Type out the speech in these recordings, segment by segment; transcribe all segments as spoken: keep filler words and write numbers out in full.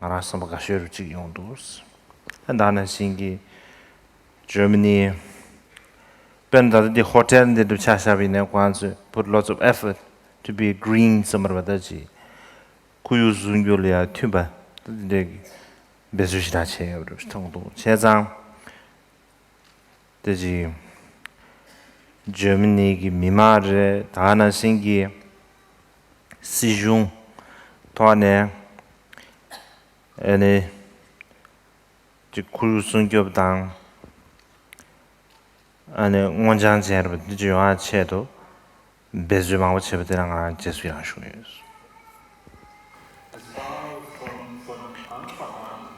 ང་རང་བསམ་པ་དགའ་ཤོས་རུ་གཅིག་ཡོང་འདུག་ཨ་ད་ནང་བཞིན་གྱི་ཇར་མ་ནི། དཔེར་ན་ད་ལྟ་འདི་ཧོ་ཊེལ་འདི་འདྲ་ཆ་བཞག་པ་ཡིན་ན་ཁོང་ཚོས་put lots of effort to be green བསམ་པར་བ་ད་ཅི། ཁོར་ཡུག་སྲུང་སྐྱོབ་ལ་ཡང་མཐུན་པ་ད་འདི་འདྲའི་འབད་བརྩོན་ཞེ་དྲག་བྱས་ཡོད་པ་རེད་མཐོང་འདུག་བྱས་ཙང་། དེ་ཅི། ཇར་མ་ནི་གི་མི་མང་རེད་ད་ག་ནང་བཞིན་གྱི་སྲིད་གཞུང་ཐོག་ནས་ཨ་ནི་ཅི་ཁོར་ཡུག་སྲུང་སྐྱོབ་དང་ཨ་ནི་སྔོ་ལྗང་ཅན་རེད་པ་འདི་ཅི་ཡོང་བ་ཆེད་དུ། འབད་བརྩོན་མང་པོ་བྱས་པ་དེ་ལ་ང་རང་རྗེས་སུ་ཡང་ཞུ་གི་ཡོད།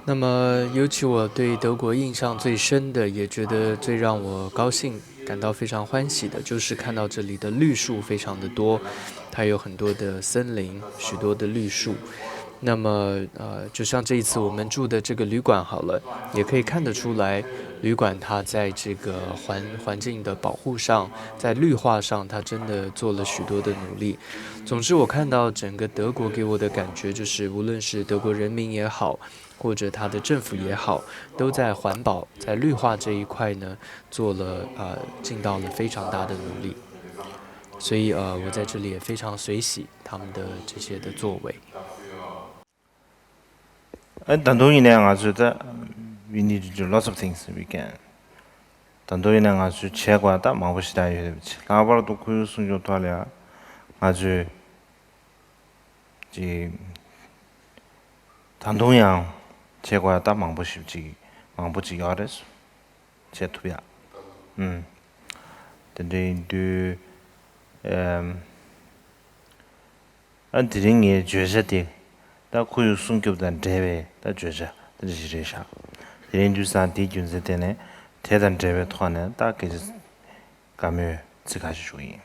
那么，尤其我对德国印象最深的，也觉得最让我高兴、感到非常欢喜的，就是看到这里的绿树非常的多，它有很多的森林，许多的绿树。那么，呃，就像这一次我们住的这个旅馆好了，也可以看得出来，旅馆它在这个环环境的保护上，在绿化上，它真的做了许多的努力。总之，我看到整个德国给我的感觉就是，无论是德国人民也好，或者它的政府也好，都在环保、在绿化这一块呢，做了呃，尽到了非常大的努力。所以呃，我在这里也非常随喜他们的这些的作为。ཨ་ད་དུང་ཡིན་ནའི་ང་ཚོས་ད། We need to do lots of things we can. ད་དུང་ཡིན་ནའི་ང་ཚོས་བྱེད་དགོས་ད་མང་པོ་ཞིག་ད་ཡོད་རེད། ལྷག་པར་དུ་ཁོར་ཡུག་སྲུང་སྐྱོབ་ཐོག་ལ་ང་ཚོས་ཀྱི། ད་དུང་ཡང་བྱེད་དགོས་ད་མང་པོ་ཞིག་ཅིག་མང་པོ་ཅིག་ཡོད་རེད། བྱེད་ཐུབ་ཡ། ཨུམ། དེ་འདྲ་ཡིན་དུས། ཨ་དེ་རིང་ངའི་བརྗོད་བྱ་དེ། ད་ཁོར་ཡུག་སྲུང་སྐྱོབ་དང་འབྲེལ་བའི་ད་བརྗོད་བྱ་དེ་འདྲ་ཞིག་རེད་ཤག་དེ་རིང་དུས་སང་དེའི་རྒྱུ་མཚན་དེ་ནས་དེ་དང་འབྲེལ་བའི་ཐོག་ནས་ད་སྐད་ཆ་དཀའ་མོའི་ཚིག་ཁ་ཤས་ཞུ་གི་ཡིན།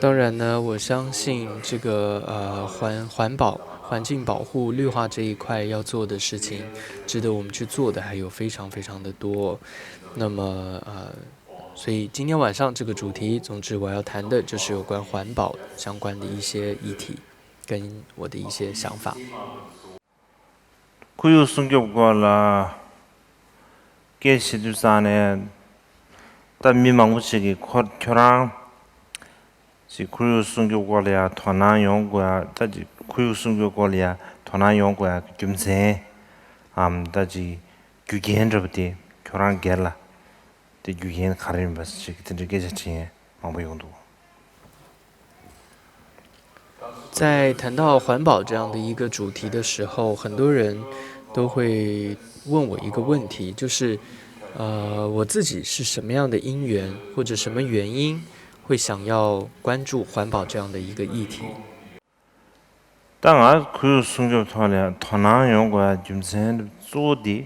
当然呢，我相信这个呃环环保、环境保护、绿化这一块要做的事情，值得我们去做的还有非常非常的多。那么呃，所以今天晚上这个主题，总之我要谈的就是有关环保相关的一些议题，跟我的一些想法。 ཁོར་ཡུག་སྲུང་སྐྱོབ་སྐོར་ལ་སྐད་ཆ་བཤད་དུས་ཙང་ནས་ད་མི་མང་པོ་ཞིག་གིས་ཁོ་ཁྱོད་རང་ཅིག་ཁོར་ཡུག་སྲུང་སྐྱོབ་སྐོར་ལ་ཡང་དོ་སྣང་ཡོང་དགོས་ཡ། ད་ཅིག་ཁོར་ཡུག་སྲུང་སྐྱོབ་སྐོར་ལ་ཡང་དོ་སྣང་ཡོང་དགོས་ཡ་རྒྱུ་མཚན་འམ་ད་ཅིག་རྒྱུ་རྐྱེན་འདྲ་པོ་དེ་ཁྱོད་རང་སྒེར་ལ་དེ་རྒྱུ་རྐྱེན་ག་རེ་ཡིན་པ་ཞིག་དེ་འདྲའི་སྐད་ཆ་དྲིས་མཁན་མང་པོ་ཡོང་འདུག 在谈到环保这样的一个主题的时候，很多人都会问我一个问题，就是，呃，我自己是什么样的因缘或者什么原因会想要关注环保这样的一个议题？ ད་ང་ཁོར་ཡུག་སྲུང་སྐྱོབ་ཐོག་ལ་དོ་སྣང་ཡོང་དགོས་ཡ་རྒྱུ་མཚན་གཙོ་བོ་འདི།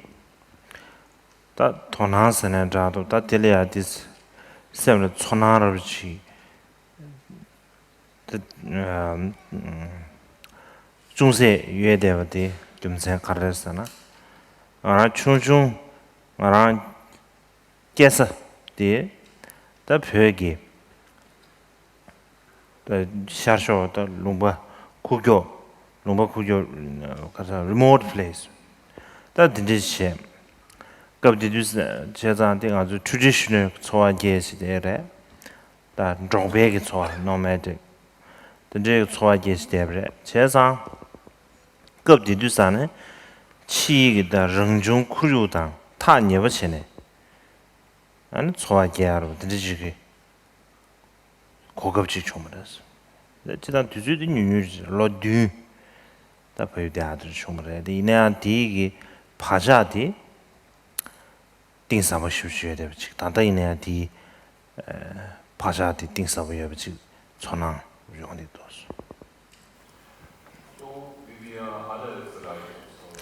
ད་དོ་སྣང་ཟེར་ནས་འདྲ་འདུག་ད་དེ་ལ་ཡ་དེ་སེམས་ལ་ཚོར་སྣང་རབ་ཅིག་ད་ཅུང་ཟད་ཡོད་བསྡད་པ་དེ་རྒྱུ་མཚན་ག་རེ་རེད་ཟེར་ན། ང་རང་ཆུང་ཆུང་ང་རང་སྐྱེས་ས་དེ་ད་བོད་ཀྱི་ད་ཤར་ཕྱོགས་ད་ལུང་པ་ཁུག་ཀྱོག་ལུང་པ་ཁུག་ཀྱོག་ཁ་ས་remote place ད་དེ་འདྲ་བྱས། སྐབས་དེ་དུས་བྱས་ཙང་དེ་ང་ཚོ་traditional་འཚོ་བ་སྐྱེལ་བྱས་དེ་རེད། ད་འབྲོག་པའི་གི་འཚོ་བ་nomadic་དེ་འདྲའི་འཚོ་བ་སྐྱེལ་བྱས་བསྡད་པ་རེད། བྱས་ཙང་སྐབས་དེ་དུས་ཙང་ནས་ཕྱིའི་གི་ད་རང་བྱུང་ཁོར་ཡུག་དང་ཐག་ཉེ་པོ་བྱས་ནས་ཨ་ནི་འཚོ་བ་སྐྱེལ་ཡ་རུ་དེ་འདྲ་ཅིག་གི་གོ་སྐབས་ཅིག་བྱུང་བ་རེད། སྤྱིར་བཏང་དུས་ཚོད་དེ་ཉུང་ཉུང་རེད། ལོ་བདུན་ད་བལ་ཡུལ་དེ་ཨ་དེར་བྱུང་བ་རེད། དེ་ཡིན་ན་ཡང་དེའི་གི་བག་ཆགས་དེ་གཏིང་ཟབ་པོ་ཞེ་པོ་ཅིག་ཡོད་བསྡད་པ་ཅིག་ད་ལྟ་ཡིན་ན་ཡང་དེའི་བག་ཆགས་དེ་གཏིང་ཟབ་པོ་ཡོད་པ་ཅིག་ཚོར་སྣང་ཡོང་བསྡད་འདུག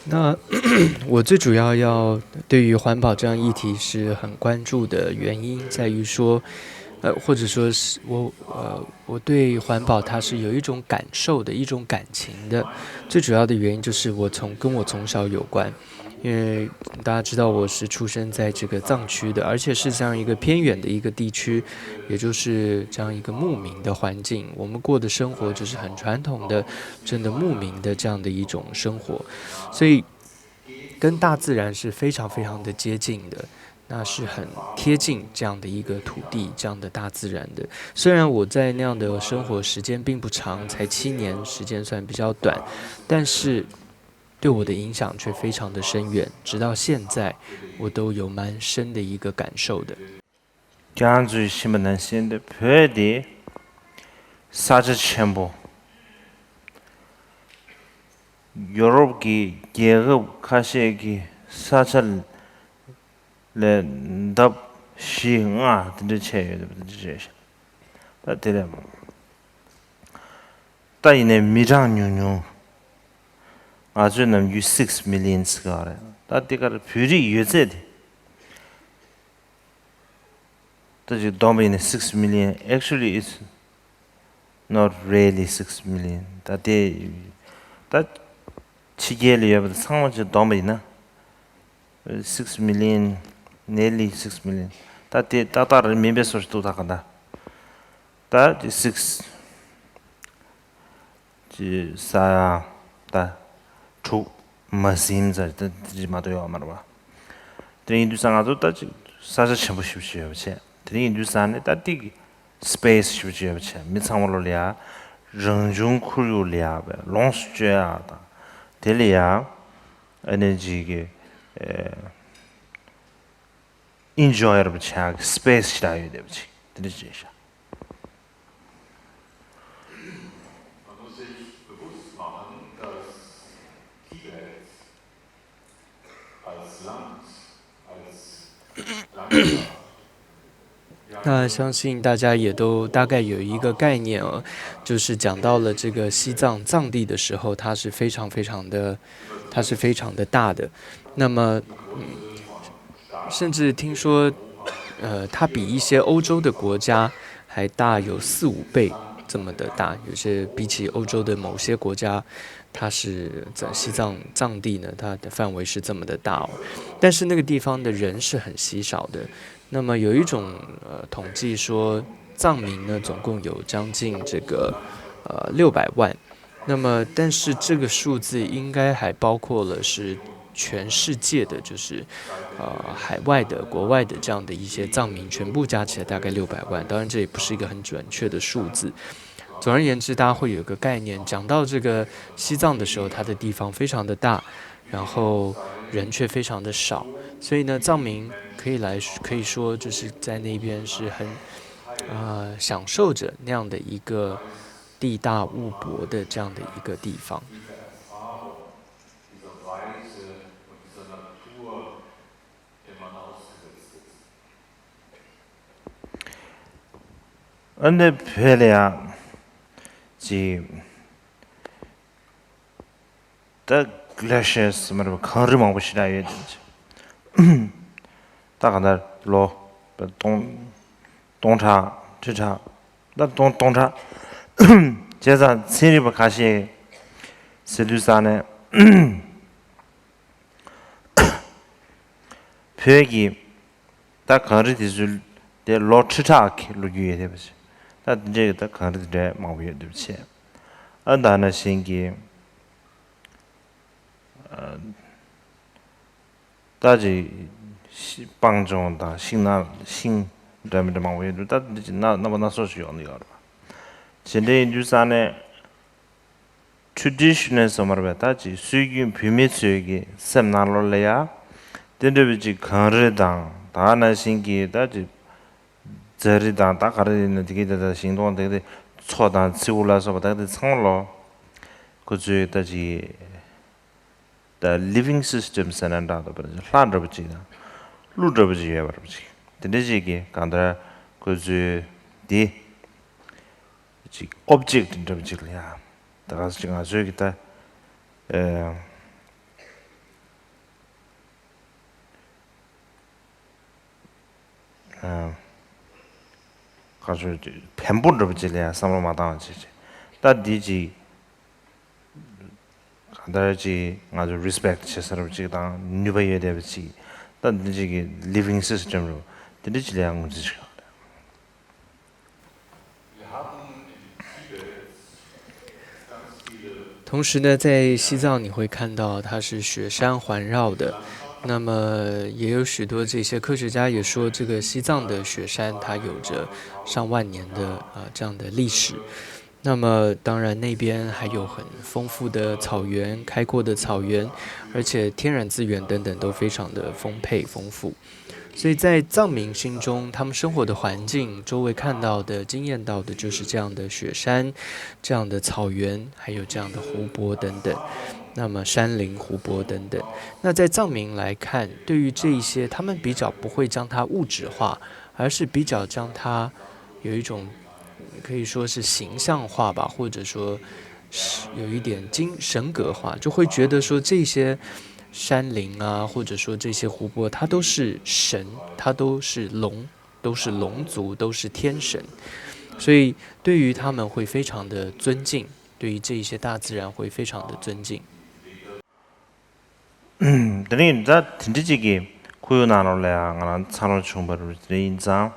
那我最主要要对于环保这样议题是很关注的原因在于说，呃，或者说是我呃，我对环保它是有一种感受的一种感情的。最主要的原因就是我从跟我从小有关，因为大家知道我是出生在这个藏区的，而且是这样一个偏远的一个地区，也就是这样一个牧民的环境。我们过的生活就是很传统的，真的牧民的这样的一种生活，所以跟大自然是非常非常的接近的。那是很贴近这样的一个土地，这样的大自然的。虽然我在那样的生活时间并不长，才七年，时间算比较短，但是对我的影响却非常的深远，直到现在我都有蛮深的一个感受的。 ཁྱེད་རང་ཚོས་ཤེས་པ་ནང་བཞིན་དེ་བོད་དེ་ས་ཆ་ཆེན་པོ། ཡོ་རོབ་ཀྱི་རྒྱལ་ཁབ་ཁ་ཤས་ཀྱི་ས་ཆ་ལས་ལྡབ་བཞི་ལྔ་དེ་འདྲ་ཆེ་ཡོད་པ་དེ་འདྲ་རེད་ཤག་ད་དེ་ལས་མང་། ད་ཡིན་ནའི་མི་གྲངས་ཉུང་ཉུང་། ང་ཚོའི་ནམ་རྒྱུན་six million ཟེར་ག་རེད། ད་དེ་གར་བོད་རིགས་ཡོད་ཚད་དེ། ད་ཅིག་བསྡོམས་པ་ཡིན་ན་six million, actually it's not really six million. ད་དེ་ད་ཕྱི་རྒྱལ་ལ་ཡོད་པ་དེ་ཚང་མ་ཅིག་བསྡོམས་པ་ཡིན་ན་six million, nearly six million. ད་དེ་ཏག་ཏག་རེད་མིན་པའི་བཟོ་ཞིག་འདུག་ད་ག་ད། ད་དེ་six ཅེས་ས་ཡ་ད་དྲུག་མ་ཟིན་ཙམ་ད་དེ་མ་གཏོགས་ཡོད་མ་རེད་བ། དེ་ཡིན་དུས་ཙང་ང་ཚོ་ད་ཅིག་ས་ཆ་ཆེན་པོ་ཞེ་པོ་ཅིག་ཡོད་པ་བྱས། དེ་ཡིན་དུས་ཙང་ནས་ད་ཏིག་space ཞེ་པོ་ཅིག་ཡོད་པ་བྱས། མི་ཚང་མ་ལོ་ལ་ཡ་རང་བྱུང་ཁོར་ཡུག་ལ་ཡ་བས་ལོངས་སུ་སྤྱོད་ཡ་དང་། དེ་ལ་ཡ་ཨ་ནི་ཅིག་གི་ཨེ་enjoy ཡ་ར་བ་བྱ་གི་space ཞིག་རག་ཡོད་བསྡད་པ་ཅིག་དེ་འདྲ་ཅིག་བྱས་ཤག那相信大家也都大概有一个概念哦，就是讲到了这个西藏藏地的时候，它是非常非常的，它是非常的大的。那么，嗯，甚至听说，呃，它比一些欧洲的国家还大有四五倍这么的大，有些比起欧洲的某些国家，它是在西藏藏地呢，它的范围是这么的大哦。但是那个地方的人是很稀少的。那么有一种呃统计说，藏民呢总共有将近这个呃六百万。那么，但是这个数字应该还包括了是全世界的，就是呃海外的、国外的这样的一些藏民，全部加起来大概六百万。当然，这也不是一个很准确的数字。总而言之，大家会有一个概念，讲到这个西藏的时候，它的地方非常的大，然后人却非常的少，所以呢，藏民可以来可以说就是在那边是很呃享受着那样的一个地大物博的这样的一个地方。 ཨ་ནི་བོད་ལ་ཡང་ཅིག་ད་glaciers མ་རེད་པ། གངས་རི་མང་པོ་ཞེ་དྲག་ཡོད་དེ། ད་གང་ལྟར་ལོ་སྟོང་སྟོང་ཕྲག་ཁྲི་ཕྲག་ད་སྟོང་སྟོང་ཕྲག་བྱས་ཙང་ཚན་རིག་པ་ཁ་ཤས་ཟེར་དུས་ཙང་ནས། བོད་ཀྱི་ད་གངས་རི་དེ་ཚོའི་དེ་ལོ་ཁྲི་ཕྲག་གི་ལོ་རྒྱུས་ཡོད་རེད་པ། ད་དེ་འདྲའི་ད་གངས་རི་དེ་འདྲ་མང་པོ་ཡོད་འདུག་བྱས། ཨ་ད་ནང་བཞིན་གྱི་ཨ་ད་ཅིག་སྤང་ལྗོངས་དང་ཤིང་ནགས་ཤིང་འདྲ་མི་འདྲ་མང་པོ་ཡོད་འདུག་ད་འདི་ཅིག་རྣམ་པ་སྣ་ཚོགས་ཤིག་ཡོང་གི་ཡོད་རེད་པ། དེ་འདྲ་ཡིན་དུས་ཙང་ནས། traditional ཟེར་མ་རེད་པས། ད་ཅིག་སྲོལ་རྒྱུན་བོད་མི་ཚོའི་གི་སེམས་ནང་ལོགས་ལ་ཡ། དེ་འདྲ་བའི་ཅིག་གངས་རི་དང་ད་ནང་བཞིན་གྱི་ད་ཅིག་རྫ་རི་དང་ད་ག་རེ་ཡིན་ན་དེ་གི་ད་ད་ཤིང་སྡོང་དེ་གི་མཚོ་དང་མཚེའུ་ལ་སོགས་པ་ད་དེ་ཚང་མ་ལོ། ཁོ་ཚོའི་ད་ཅིག་ད་living system ཟེར་ན་འདྲ་འདུག་པ། ལྷ་འདྲ་པོ་ཅིག་དང་ཀླུ་འདྲ་པོ་ཅིག་ཡོད་པ་རེད་པ་ཅིག་དེ་འདྲ་ཅིག་གི་གང་ལྟར་ཁོ་ཚོའི་དེ། ཅིག་object འདྲ་པོ་ཅིག་ལ་ཡ། ད་ག་ཅིག་ང་ཚོའི་གི་ད་ཨེ་ཨེ་ག་ཚོད་ཅིག་བེམ་པོ་འདྲ་པོ་ཅིག་ལ་ཡ་བསམ་བློ་མ་བཏང་བ་ཅིག་ཅིག་ད་འདི་ཅིག་ག་ གང་ལྟར་ཅིག་ང་ཚོ་རི་སི་པེག་བྱེད་ས་རུ་ཅིག་དང་ནུས་པ་ཡོད་བསྡད་པ་ཅིག་ད་འདི་ཅིག་གི་ལི་ཝིང་སི་སི་ཊེམ་རུ་དེ་འདྲ་ཅིག་ལ་ཡང་ངོས་འཛིན་ཞིག་ཡོད་རེད། 同时呢，在西藏你会看到它是雪山环绕的，那么也有许多这些科学家也说，这个西藏的雪山它有着上万年的啊这样的历史。那么当然那边还有很丰富的草原、开阔的草原，而且天然资源等等都非常的丰沛丰富。所以在藏民心中，他们生活的环境，周围看到的、经验到的，就是这样的雪山、这样的草原，还有这样的湖泊等等。那么山林、湖泊等等，那在藏民来看，对于这一些，他们比较不会将它物质化，而是比较将它有一种可以说是形象化吧，或者说是有一点精神格化，就会觉得说这些山林啊，或者说这些湖泊，它都是神，它都是龙，都是龙族，都是天神。所以对于他们会非常的尊敬，对于这一些大自然会非常的尊敬。 དེ་རིང་ད་དེ་འདྲ་ཅིག་གི་ཁོར་ཡུག་ནང་ལོགས་ལ་ཡང་ང་རང་འཚར་ལོངས་བྱུང་བ་རུ་དེ་ཡིན་ཙང་།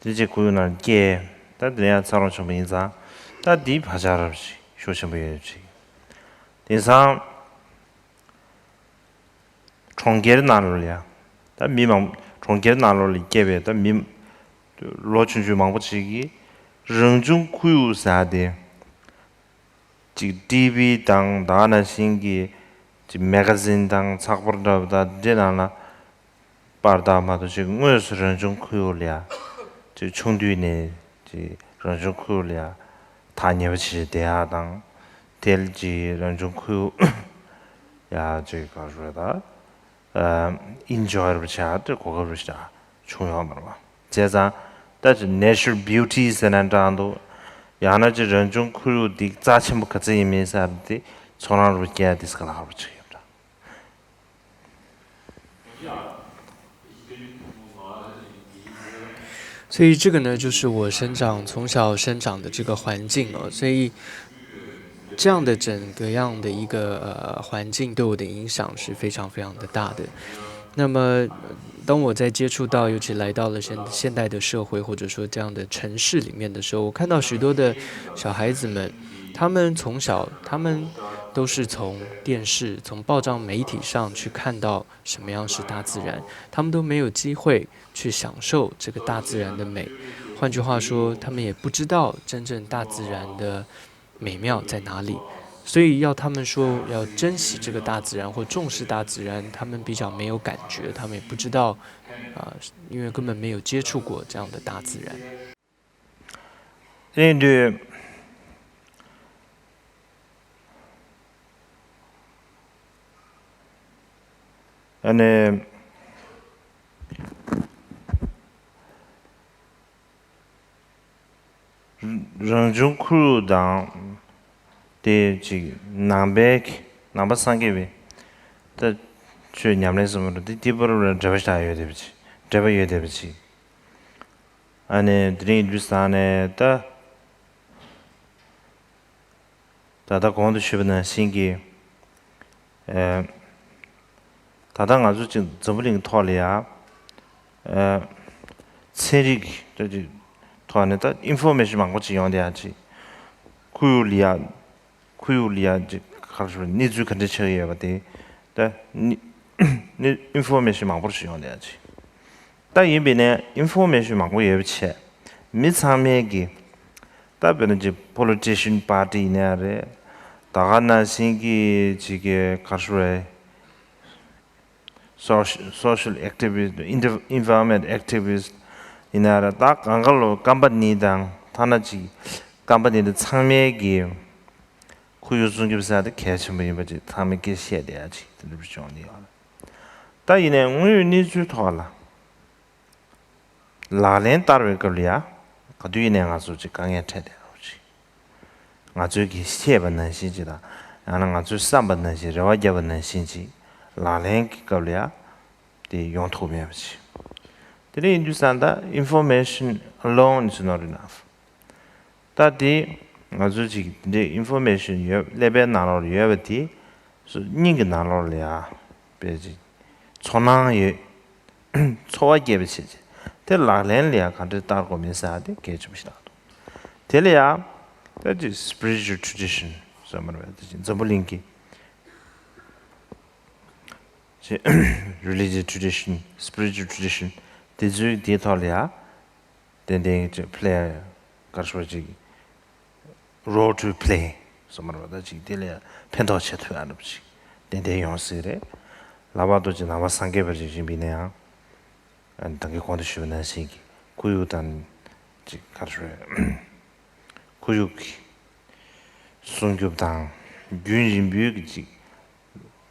དེ་འདྲ་ཅིག་ཁོར་ཡུག་ནང་སྐྱེས། ད་དེ་ཡང་འཚར་ལོངས་བྱུང་བ་ཡིན་ཙང་། ད་འདིའི་བག་ཆགས་རབ་ཅིག་ཤུགས་ཆེན་པོ་ཡོད་ཅིག་དེང་སང་གྲོང་ཁྱེར་ནང་ལོགས་ལ་ཡང་ད་མི་མང་གྲོང་ཁྱེར་ནང་ལོགས་ལ་སྐྱེས་པའི་ད་མི་ལོ་ཆུང་ཆུང་མང་པོ་ཅིག་གིས་རང་བྱུང་ཁོར་ཡུག་ཟེར་དེ། ཅིག་ཊི་ཝི་དང་ད་ག་ནང་བཞིན་གྱི་ཅིག་མེ་ག་ཛིན་དང་ཚགས་པར་འདྲ་པོ་དང་འདི་ནང་ལ་པར་བཏབ་མ་གཏོགས་ཅིག་དངོས་སུ་རང་བྱུང་ཁོར་ཡུག་ལ་ཡ་ཅིག་ཆུང་དུས་ནས་ཅིག་རང་བྱུང་ཁོར་ཡུག་ལ་ཡ་ཐག་ཉེ་པོ་བྱས་བསྡད་ཡག་དང་། དེ་ལ་ཅིག་རང་བྱུང་ཁོར་ཡུག་ཡ་ཅིག་ག་རེ་ཟེར་ད། ཨིན་ཇོ་ཡི་རུ་བྱ་དེ་གོ་སྐབས་རུ་བྱ་བྱུང་ཡོད་མ་རེད་བ། བྱས་ཙང་ད་ཅི་ནེ་ཅར་བྷིའུ་ཊི་ཟེར་ན་འདྲ་འདུག་ཡང་ན་ཅི་རང་བྱུང་ཁོར་ཡུག་འདི་རྩ་ཆེན་པོ་ག་ཚད་ཡིན་མིན་ཟེར་དེ་ཚོར་སྣང་རུ་སྐྱེ་ཡ་དེ་སྐ་ལ་ཧ་རུ་ཆགས་ཡོད་འདྲ།所以这个呢，就是我生长从小生长的这个环境啊，所以这样的整个样的一个呃环境对我的影响是非常非常的大的。那么，当我在接触到，尤其来到了现现代的社会，或者说这样的城市里面的时候，我看到许多的小孩子们，他们从小他们都是从电视、从报章媒体上去看到什么样是大自然，他们都没有机会去享受这个大自然的美。换句话说，他们也不知道真正大自然的美妙在哪里。所以要他们说要珍惜这个大自然或重视大自然，他们比较没有感觉，他们也不知道啊、因为根本没有接触过这样的大自然。དེ་དུས་ཨ་ནི། རང་བྱུང་ཁོར་ཡུག་དང་། དེ་ཅིག་ནང་པའི་ནང་པ་སངས་རྒྱས་པའི་ད་ཆོས་ཉམས་ལེན་ཟེར་མི་འདུག་དེ་དེ་བར་ལ་འབྲེལ་བ་ཞིག་ཡོད་བསྡད་པ་ཅིག་འབྲེལ་བ་ཡོད་བསྡད་པ་ཅིག་ཨ་ནི་དེ་རིང་དུས་སང་ནས་ད། ད་ལྟ་གོང་དུ་ཞུས་པ་ནང་བཞིན་གྱི། ཨེ། ད་ལྟ་ང་ཚོ་ཅིག་འཛམ་བུ་གླིང་ཐོག་ལ་ཡ། ཨེ། ཚན་རིག་ད་ཅིག་ཐོག་ནས་ད་ཨིན་ཕོར་མེ་ཤིན་མང་པོ་ཅིག་ཡོང་བསྡད་ཡ་ཅིག་ཁོར་ཡུག་ལ་ཡ། ཁོར་ཡུག་ལ་ཡ་ཅིག་ག་རེ་ཞུ་གནས་ཚུལ་ག་འདྲ་ཆགས་ཡོད་པ་དེ། ད་ནི་ནི་ཨིན་ཕོར་མེ་ཤིན་མང་པོ་ཞིག་ཡོང་བསྡད་ཡ་ཅིག་ད་ཡིན་པས་ནས་ཨིན་ཕོར་མེ་ཤིན་མང་པོ་ཡོད་པ་བྱས། མི་ཚང་མས་ཀྱི། ད་དཔེར་ན་ཅིག་པོ་ལི་ཊི་ཤན་པར་ཊི་ཡིན་ནའི་རེད། ད་ག་ནང་བཞིན་གྱི་ཅིག་གི་ག་རེ་ཞུ་རེད། སོ་སོ་ཤལ་ཨེག་ཊི་བི་སི་ཊི། ཨིན་ཝའི་རོན་མེན་ཊི་ཨེག་ཊི་བི་སི་ཊི་ཡིན་ནའི་རེད། ད་གང་ག་ལོ་ཀམ་པ་ནི་དང་ཐ་ན་ཅིག་ཀམ་པ་ནི་དེ་ཚང་མས་ཀྱི་ཁོར་ཡུག་སྲུང་སྐྱོབ་ཟེར་དེ་གལ་ཆེན་པོ་ཡིན་པ་ཅིག་ཚང་མས་སྐད་བཤད་བསྡད་ཡ་ཅིག་དེ་འདྲ་བྱུང་བསྡད་ཡོད་རེད། ད་ཡིན་ནའི་དངོས་ཡོད་གནས་ཚུལ་ཐོག་ལ། ལག་ལེན་བསྟར་བའི་སྐབས་ལ་ཡ། ག་དུས་ཡིན་ནའི་ང་ཚོ་ཅིག་དཀའ་ངལ་འཕྲད་བསྡད་ཡོད་ཅིག་ང་ཚོས་ཀྱིས་བཤད་པ་ནང་བཞིན་ཅིག་དང་། ཡང་ན་ང་ཚོས་བསམ་པ་ནང་བཞིན། རེ་བ་བརྒྱབ་པ་ནང་བཞིན་ཅིག་ལག་ལེན་གྱི་སྐབས་ལ་ཡ། དེ་ཡོང་ཐུབ་མེད་པ་ཅིག་དེ་འདྲ་ཡིན་དུས་ཙང་ད་information alone is not enough. ད་དེ་ང་ཚོ་ཅིག་དེ་འདྲའི་ཨིན་ཕོར་མེ་ཤིན་ཡོད། ཀླད་པའི་ནང་ལོགས་ལ་ཡོད་པ་དེ་ སྙིང་གི་ནང་ལོགས་ལ་ཡ་དཔེ་ཅིག་ཚོར་སྣང་ཡོད། ཚོར་བ་སྐྱེད་པ་བྱེད་ཅིག་དེ་ལག་ལེན་ལ་ཡ་ག་འདྲ་བསྟར་དགོས་མིན་ཟེར་ཡ་དེ་གལ་ཆེན་པོ་ཞིག་རེད་འདུག་དེ་ལ་ཡ་ད་ཅིག་spiritual tradition ཟེར་མ་རེད་པས། ད་ཅིག་འཛམ་བུ་གླིང་གི་ཅིག་religious tradition, spiritual tradition དེ་ཚོའི་དེའི་ཐོག་ལ་ཡ་ཏན་ཏན་ཅིག་play ག་རེ་ཞུ་བ་ཅིག role to play ཟེར་མ་རེད་པ། ད་ཅིག་དེ་ལ་ཕན་ཐོགས་ཆེ་ཐུབ་ཡ་འདྲ་པོ་ཅིག་ཏན་ཏན་ཡོང་སྲིད་རེད། ལྷག་པར་དུ་ཅིག་ནང་པ་སངས་རྒྱས་པ་ཅིག་ཡིན་པ་ཡིན་ན་ཡང་། ཨ་ནི་ད་གིན་གོང་དུ་ཞུས་པ་ནང་བཞིན་གྱི་ཁོར་ཡུག་དང་ཅིག་ག་རེ་ཞུ་རེད། ཁོར་ཡུག་གི་སྲུང་སྐྱོབ་དང་རྒྱུན་རིང་པོའི་གི་ཅིག་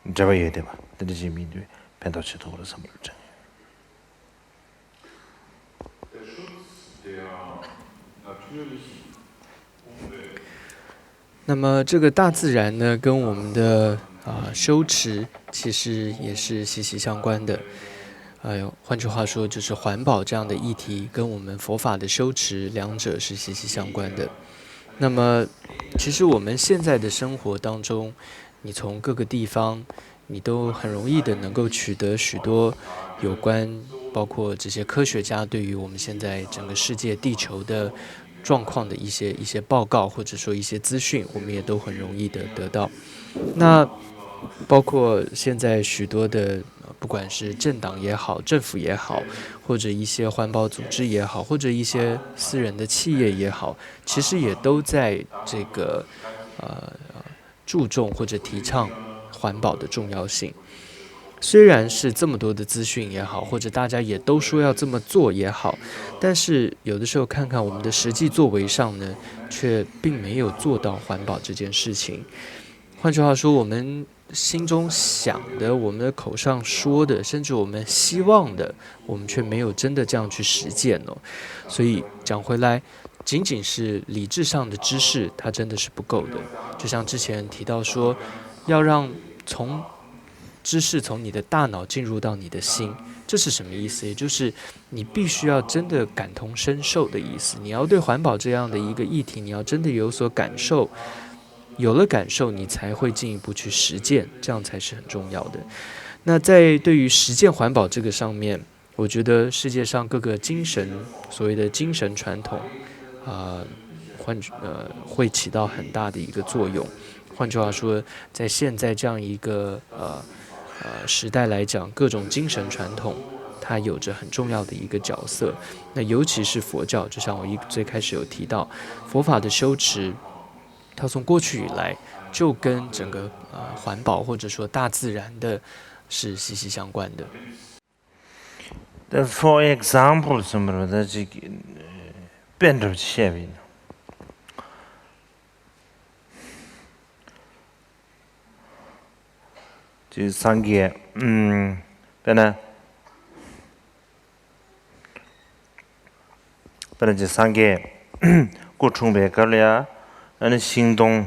འབྲེལ་བ་ཡོད་བསྡད་པ་དེ་འདྲ་ཅིག་མིན་དུས་ཕན་ཐོགས་ཆེ་ཐུབ་རེད་བསམ་པ་དྲན། Der Schutz der natürlichen Umwelt. 那么这个大自然呢，跟我们的啊、修持其实也是息息相关的。哎呦，换句话说，就是环保这样的议题跟我们佛法的修持两者是息息相关的。那么，其实我们现在的生活当中，你从各个地方，你都很容易的能够取得许多有关，包括这些科学家对于我们现在整个世界地球的状况的一些一些报告，或者说一些资讯，我们也都很容易的得到。那包括现在许多的，不管是政党也好，政府也好，或者一些环保组织也好，或者一些私人的企业也好，其实也都在这个呃。注重或者提倡环保的重要性。虽然是这么多的资讯也好，或者大家也都说要这么做也好，但是有的时候看看我们的实际作为上呢，却并没有做到环保这件事情。换句话说，我们心中想的、我们的口上说的，甚至我们希望的，我们却没有真的这样去实践哦。所以讲回来，仅仅是理智上的知识，它真的是不够的。就像之前提到说，要让从知识从你的大脑进入到你的心，这是什么意思？也就是你必须要真的感同身受的意思。你要对环保这样的一个议题，你要真的有所感受，有了感受，你才会进一步去实践，这样才是很重要的。那在对于实践环保这个上面，我觉得世界上各个精神，所谓的精神传统，啊，换呃会起到很大的一个作用。换句话说，在现在这样一个呃呃时代来讲，各种精神传统它有着很重要的一个角色。那尤其是佛教，就像我一最开始有提到，佛法的修持，它从过去以来就跟整个呃环保或者说大自然的是息息相关的。 The for example ཟེར་བ་ད་ཅིག་དཔེ་འདྲ་བོ་ཅིག་བཤད་པ་ཡིན་ན། ཅིག་སངས་རྒྱས་ཨུམ་དཔེར་ན། དཔེར་ན་ཅིག་སངས་རྒྱས་སྐུ་འཁྲུངས་པའི་སྐབས་ལ་ཡ་ཨ་ནི་ཤིང་སྡོང་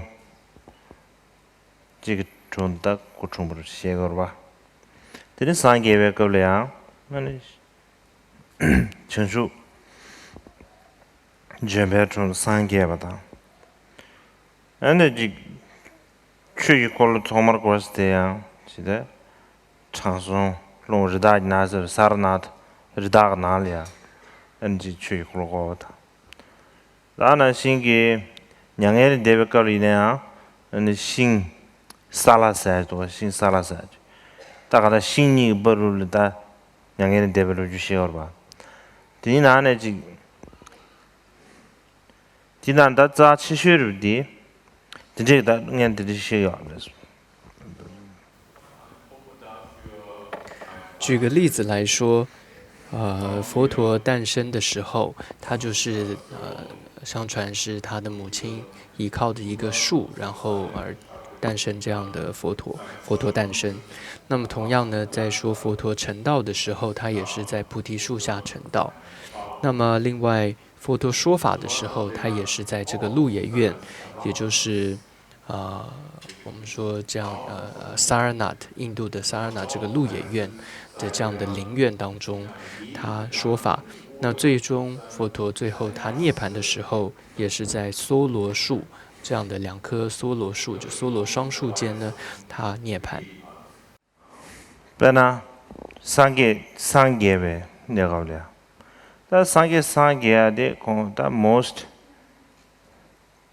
གཅིག་གི་དྲུང་དུ་སྐུ་འཁྲུངས་པར་བཞེད་དགོས་པ། དེ་ནི་སངས་རྒྱས་པའི་སྐབས་ལ་ཡང་ཨ་ནི་བྱང་ཆུབ་ལྗོན་པའི་དྲུང་དུ་སངས་རྒྱས་པ་དང་། ཨ་ནི་ཅིག་ཆོས་ཀྱི་འཁོར་ལོ་ཐོག་མར་བསྐོར་ས་དེ་ཡང་ཇི་ལྟར་དྲང་སྲོང་ལྷུང་རི་དྭགས་ཀྱི་ནགས་ཟེར་བའི་སར་ནཱཐ་རི་དྭགས་ཀྱི་ནགས་ལ་ཡང་ཨ་ནི་ཅིག་ཆོས་ཀྱི་འཁོར་ལོ་བསྐོར་བ་དང་། ད་ནང་བཞིན་གྱི་མྱ་ངན་ལས་འདས་པའི་སྐབས་ལ་ཡིན་ན་ཡང་ཨ་ནི་ཤིང་ས་ལ་ཟེར་འདུག་ཤིང་ས་ལ་ཟེར་ད་ག་ད་ཤིང་གཉིས་ཀྱི་བར་རུ་ལ་ད་མྱ་ངན་ལས་འདས་པའི་ལོ་རྒྱུས་བཤད་ཡོད་རེད་པ། དེའི་ནང་ནས་ཅིག་དེ་ན་ད་རྩ་ཆེ་ཤོས་རེད་དེ། དེ་འདྲས་ད་ངས་དེ་འདྲས་བཤད་ཡོད་རེད། 举个例子来说，呃，佛陀诞生的时候，他就是呃，相传是他的母亲依靠的一个树，然后而诞生这样的佛陀，佛陀诞生。那么同样呢，在说佛陀成道的时候，他也是在菩提树下成道。那么另外， 佛陀说法的时候，他也是在这个鹿野苑，也就是呃，我们说这样呃，Sarnath，印度的 Sarnath 这个鹿野苑的这样的林苑当中，他说法。那最终佛陀最后他涅槃的时候，也是在梭罗树这样的两棵梭罗树，就梭罗双树间呢，他涅槃。 དཔེར་ན། སངས་རྒྱས་སངས་རྒྱས་པའི་གནས་སྐབས་ལ་ད་སངས་རྒྱས་སངས་རྒྱས་ཡ་དེ་ཁོང་ད་most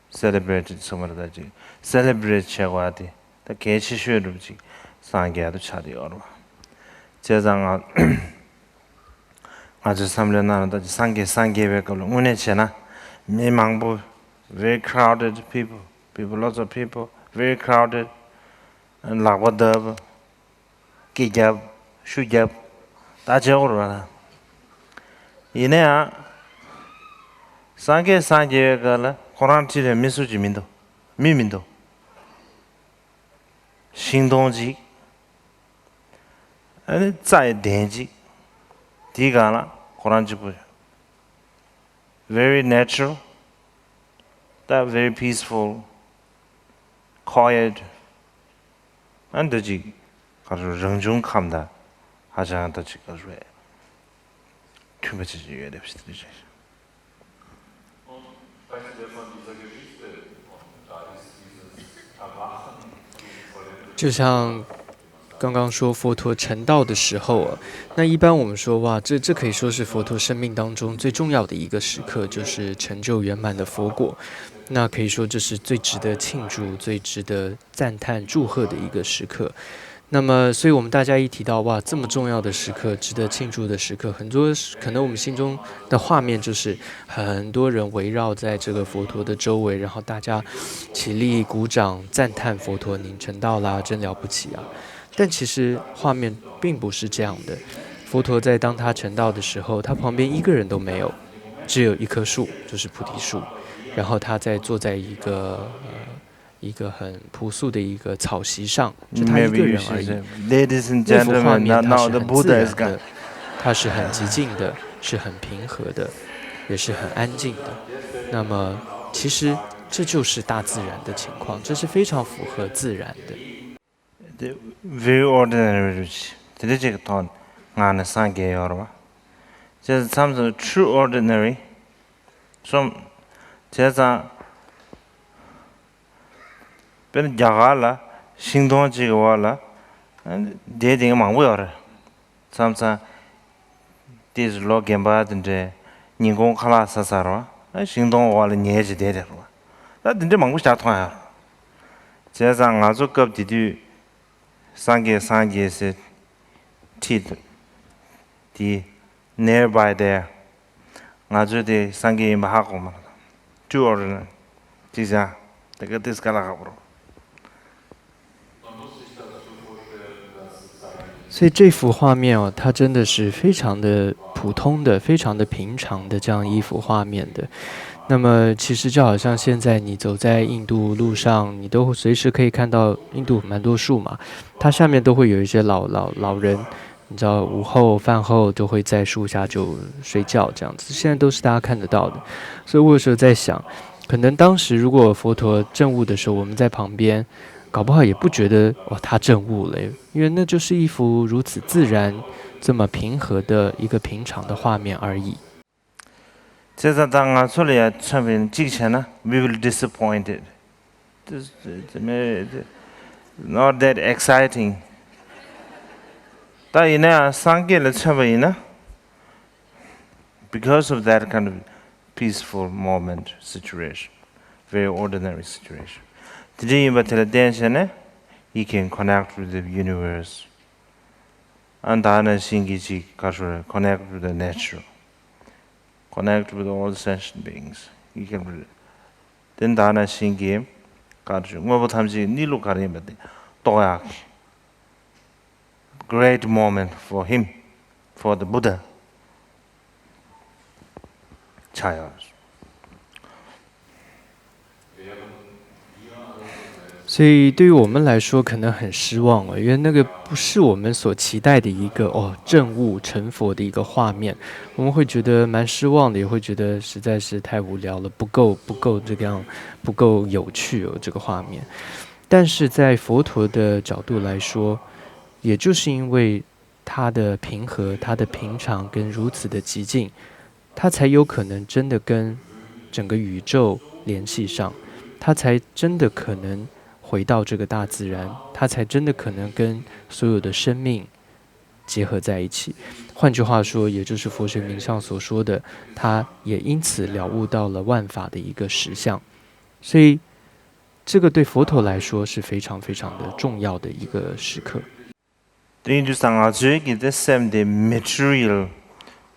celebrated ཚང་མར་ད་ཅིག་celebrate བྱེད་དགོས་ཡ་དེ་ད་གལ་ཆེ་ཤོས་འགྲུབ་ཅིག་སངས་རྒྱས་དུ་ཆགས་དེ་ཡོད་རེད་བ། བྱས་ཙང་ང་ང་ཚོའི་བསམ་བློའི་ནང་ལ་ད་ཅིག་སངས་རྒྱས་སངས་རྒྱས་པའི་སྐབས་ལ་དངོས་གནས་བྱས་ན་མི་མང་པོ། Very crowded people, people, lots of people, very crowded. ལག་པ་བརྡབ། སྐེ་རྒྱབ། ཤུ་རྒྱབ། ད་བྱེད་དགོས་རེད་བ། ཡིན་ན་ཡང་། སངས་རྒྱས་སངས་རྒྱས་པའི་སྐབས་ལ་ཁོ་རང་འཁྲིས་ལ་མི་སུ་གཅིག་མི་འདུག་མི་མི་འདུག་ཤིང་སྡོང་གཅིག་ཨ་ནི་རྩྭ་ཡི་གདན་གཅིག་དེའི་སྒང་ལ་ཁོ་རང་གཅིག་པུ། Very natural. ད་very peaceful, quiet. ཨ་འདི་ཅིག་ག་རེ་རང་བྱུང་ཁམས་དང་ཧ་ཅང་ད་ཅིག་ག་རེ་མཐུན་པ་ཅིག་ཅིག་ཡོད་རེད་ཟེར་དེ་རེད། 就像刚刚说佛陀成道的时候啊，那一般我们说哇，这这可以说是佛陀生命当中最重要的一个时刻，就是成就圆满的佛果。那可以说这是最值得庆祝、最值得赞叹、祝贺的一个时刻。那么，所以我们大家一提到哇，这么重要的时刻，值得庆祝的时刻，很多可能我们心中的画面就是很多人围绕在这个佛陀的周围，然后大家起立鼓掌，赞叹佛陀您成道啦，真了不起啊！但其实画面并不是这样的。佛陀在当他成道的时候，他旁边一个人都没有，只有一棵树，就是菩提树，然后他在坐在一个呃一个很朴素的一个草席上，就他一个人而已。那幅画面它是很自然的，它是很寂静的，是很平和的，也是很安静的。那么，其实这就是大自然的情况，这是非常符合自然的。 Very ordinary རུ་ཆེ་དེ་འདྲ་ཅིག་གི་ཐོག་ནས་ངང་ནས་སངས་རྒྱས་ཡོད་རེད་བ། བྱས་ཙང་མཚམས་སུ་true ordinary གསུམ། བྱས་ཙང་དཔེར་ན་རྒྱ་གར་ལ་ཤིང་སྡོང་གཅིག་གི་འོག་ལ་བསྡད་དེ་མང་པོ་ཡོད་རེད། མཚམས་མཚམས་ཏིས་ལོ་རྒན་པ་དེ་འདྲས་ཉིན་གུང་ཁ་ལག་ཟ་ཚར་བ་ཤིང་སྡོང་འོག་ལ་ཉལ་བྱས་བསྡད་རེད་བ། ད་དེ་འདྲས་མང་པོ་ཞིག་མཐོང་ཡོད་རེད། བྱས་ཙང་ང་ཚོ་སྐབས་དེ་དུས་སངས་རྒྱས་སངས་རྒྱས་ཟེར་ཁྲིད་དེ་nearby there ང་ཚོས་དེ་སངས་རྒྱས་ཡིན་པ་ཧ་གོ་མ་རེད། ཅུ་ཨོ་རེད་ན་ཅིག་ཅང་དེ་ག་དེ་སྐ་ལ་ཧ་གོ་རོ། 所以这幅画面哦，它真的是非常的普通的，非常的平常的这样一幅画面的。那么其实就好像现在你走在印度路上，你都随时可以看到印度蛮多树嘛，它下面都会有一些老老老人，你知道午后饭后都会在树下就睡觉这样子，现在都是大家看得到的。所以我有时候在想，可能当时如果佛陀证悟的时候，我们在旁边，搞不好也不觉得哦他证悟了，因为那就是一幅如此自然、这么平和的一个平常的画面而已。 བྱས་ཙང་ད་ང་ཚོ་ལ་ཡང་མཚོན་པ་ཡིན་གཅིག་བྱས་ན་we will disappointed. Not that exciting. ད་ཡིན་ན་ཡང་སངས་རྒྱས་ལ་མཚོན་པ་ཡིན་ན། Because of that kind of peaceful moment situation, very ordinary situation. དེ་འདྲ་ཡིན་པ་དེ་ལ་བརྟེན་བྱས་ནས། He can connect with the universe. ཨ་ད་ནང་བཞིན་གྱི་ཅིག་ག་རེ་ཞུ་རེད། Connect with the nature. Connect with all sentient beings. He can. དེ་ད་ནང་བཞིན་གྱི་ག་རེ་ཞུ་དངོས་པོ་ཐམས་ཅད་གནས་ལུགས་ག་རེ་ཡིན་པ་དེ་རྟོགས་ཡག་གི great moment for him, for the Buddha. ཆགས་ཡོད། 所以对于我们来说，可能很失望了，因为那个不是我们所期待的一个哦证悟成佛的一个画面，我们会觉得蛮失望的，也会觉得实在是太无聊了，不够不够这个样，不够有趣哦这个画面。但是在佛陀的角度来说，也就是因为它的平和、它的平常跟如此的寂静，它才有可能真的跟整个宇宙联系上。他才真的可能回到这个大自然，他才真的可能跟所有的生命结合在一起。换句话说，也就是佛学名相所说的，他也因此了悟到了万法的一个实相。所以，这个对佛陀来说是非常非常的重要的一个时刻。 དེ་ཡིན་དུས་ཙང་ང་ཚོའི་གི་དེ་སེམས་དེ་material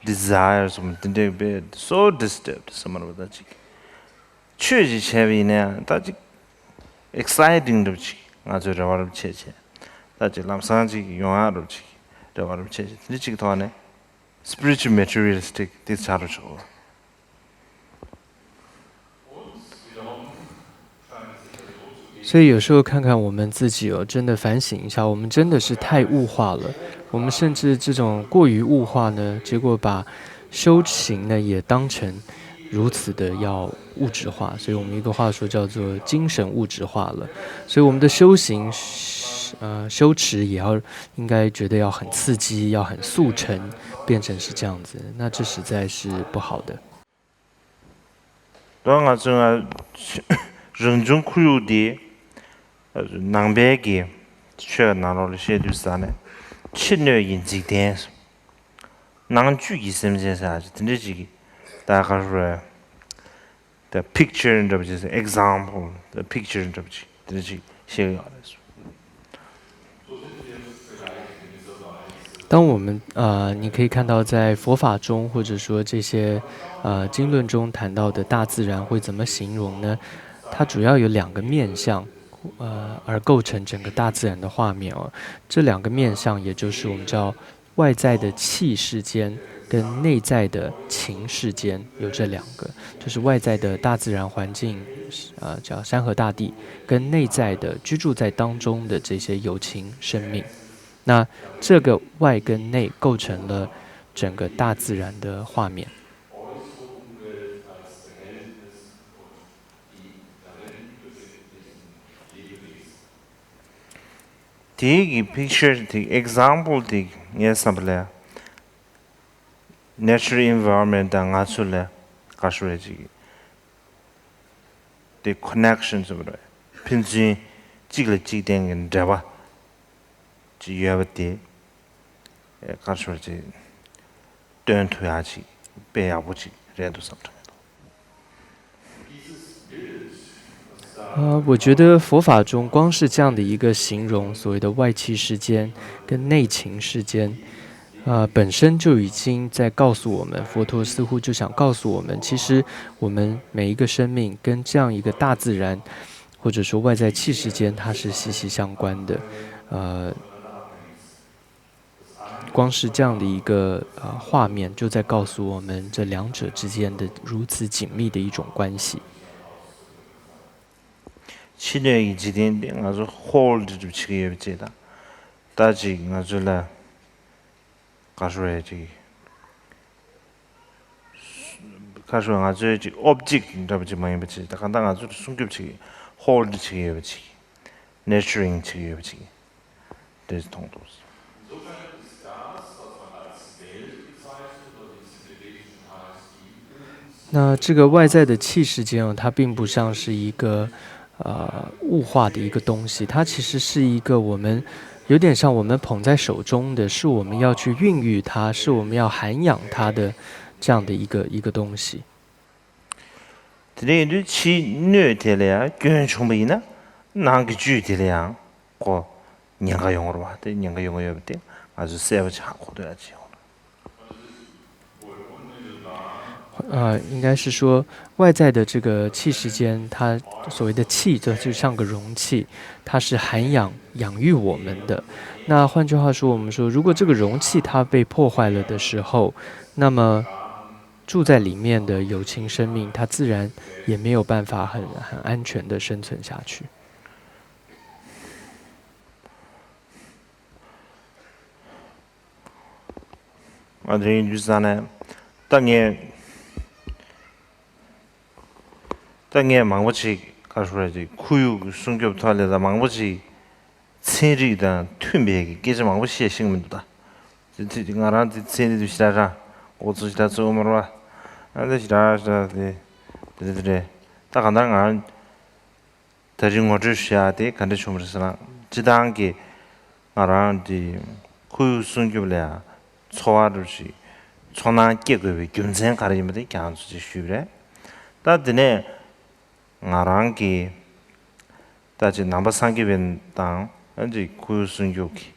desire སོགས་དེ་འདྲའི་དཔེ་so disturbed བསམ་པ་ཅིག་ཆོས་ཅིག་བྱས་པ་ཡིན་ན་ཡང་ད་ཅིག་exciting འདྲ་པོ་ཅིག་ང་ཚོའི་རེ་བ་རུ་བྱས་བྱས། ད་ཅིག་ལམ་སང་ཅིག་ཡོང་ཡག་འདྲ་པོ་ཅིག་རེ་བ་རུ་བྱས་བྱས། དེ་འདྲ་ཅིག་ཐོག་ནས་spiritual materialistic དེ་ཆགས་འགྲོ་ཆོག 所以有时候看看我们自己哦，真的反省一下，我们真的是太物化了。我们甚至这种过于物化呢，结果把修行呢也当成如此的要物质化。所以我们一个话说叫做精神物质化了。所以我们的修行，呃，修持也要应该觉得要很刺激，要很速成，变成是这样子，那这实在是不好的。 ད་ང་ཚོ་ང་རང་བྱུང་ཁོར་ཡུག་འདི་ནང་པའི་གི་ཆོས་ནང་ལོགས་ལ་བཤད་དུས་ས་ནས་ཕྱི་སྣོད་ཀྱི་འཇིག་རྟེན། ནང་བཅུད་ཀྱི་སེམས་ཅན་ཟེར་ཡག་ཅིག་དེ་འདྲ་ཅིག་གི་ད་ག་རེ་ཟེར། ད་picture འདྲ་པོ་ཅིག་example ད་picture འདྲ་པོ་ཅིག་དེ་འདྲ་ཅིག་བཤད་ཀྱི་ཡོད་རེད། 当我们呃，你可以看到在佛法中，或者说这些呃经论中谈到的大自然会怎么形容呢？它主要有两个面向，呃，而构成整个大自然的画面哦。这两个面向，也就是我们叫外在的气世间跟内在的情世间，有这两个，就是外在的大自然环境，呃，叫山河大地，跟内在的居住在当中的这些有情生命。 那这个外跟内构成了整个大自然的画面。 དེའི་གི་picture དེ་example དེ་ངའི་བསམ་པ་ལ་natural environment དང་ང་ཚོ་ལ་ག་རེ་ཟེར་ཅིག་དེ་connection ཟེར་བ་རེད། ཕན་ཚུན་གཅིག་ལ་གཅིག་བརྟེན་གྱི་འབྲེལ་བ་ཅིག་ཡོད་པ་དེ་ག་རེ་ཟེར་ཅིག་སྟོན་ཐུབ་ཡག་ཅིག་དཔེ་ཡག་པོ་ཅིག་རེད་འདུག་བསམ་དྲན་གྱི་འདུག 呃，我觉得佛法中光是这样的一个形容，所谓的外器世间跟内情世间，呃，本身就已经在告诉我们，佛陀似乎就想告诉我们，其实我们每一个生命跟这样一个大自然，或者说外在气世间，它是息息相关的。呃，光是这样的一个呃画面，就在告诉我们这两者之间的如此紧密的一种关系。 ཕྱི་སྣོད་ཀྱི་འཇིག་རྟེན་དེ་ང་ཚོ་hold འདྲ་པོ་བྱེད་ཀྱི་ཡོད་པ་ཅིག་དང་། ད་ཅིག་ང་ཚོ་ལ་ག་རེ་ཟེར་ཅིག་ག་རེ་ཟེར། ང་ཚོའི་ཅིག་object འདྲ་པོ་ཅིག་མ་ཡིན་པ་ཅིག་ད་གང་ལྟར་ང་ཚོར་སྲུང་སྐྱོབ་བྱེད་ཀྱི་hold བྱེད་ཀྱི་ཡོད་པ་ཅིག nurturing བྱེད་ཀྱི་ཡོད་པ་ཅིག་དེ་མཐོང་འདུག那这个外在的气世间啊，它并不像是一个呃物化的一个东西，它其实是一个我们有点像我们捧在手中的，是我们要去孕育它，是我们要涵养它的这样的一个一个东西。 དེ་འདྲ་ཡིན་དུས་ཕྱིའི་སྣོད་དེ་ལ་ཡང་སྐྱོན་བྱུང་བ་ཡིན་ན་ནང་གི་བཅུད་དེ་ལ་ཡང་ཁོ་ཉེན་ཁ་ཡོང་གི་རེད་བ། དེ་ཉེན་ཁ་ཡོང་གི་ཡོད་པ་དེ་ང་ཚོས་གསལ་པོ་ཆགས་གོ་ཐུབ་ཡག་ཅིག་ཡོང་གི་རེད། 呃，应该是说外在的这个气世间，它所谓的气，就就像个容器，它是涵养养育我们的。那换句话说，我们说，如果这个容器它被破坏了的时候，那么住在里面的有情生命，它自然也没有办法很很安全的生存下去。 ང་དེ་ཡིན་དུས་ཙང་ནས་ད་ངས་ད་ངས་མང་པོ་ཅིག་ག་རེ་ཟེར་ཅིག་ཁོར་ཡུག་གི་སྲུང་སྐྱོབ་ཐོག་ལ་ད་མང་པོ་ཅིག་ཚན་རིག་དང་མཐུན་པའི་གི་སྐད་ཆ་མང་པོ་བཤད་ཤེས་ཀྱི་མི་འདུག་ད་དེ་དེ་ང་རང་དེ་ཚན་རིག་དེ་ཞེ་དྲག་ཧྲ་འགོ་ཚུགས་ཞེ་དྲག་ཚུགས་མ་རེད་བ། ཨ་དེ་ཞེ་དྲག་ཞེ་དྲག་དེ་དེ་དེ་རེད། ད་གང་ལྟར་ང་རང་ ད་རིང་ངོ་སྤྲོད་ཞུ་ཡག་དེ་ག་འདྲ་བྱུང་བ་རེད་ཟེར་ན། སྤྱིར་བཏང་གི་ང་རང་དེ་ཁོར་ཡུག་སྲུང་སྐྱོབ་ལ་ཡང་ཚོར་བ་རུ་ཞིག་ཚོར་སྣང་སྐྱེ་དགོས་པའི་རྒྱུ་མཚན་ག་རེ་ཡིན་པ་དེ་ཁྱེད་རང་ཚོ་ཅིག་ཞུས་པ་རེད། ད་དེ་ནས་ང་རང་གི་ད་ཅིག་ནང་པ་སངས་རྒྱས་པའི་དང་ཨ་ཅིག་ཁོར་ཡུག་སྲུང་སྐྱོབ་ཀྱི་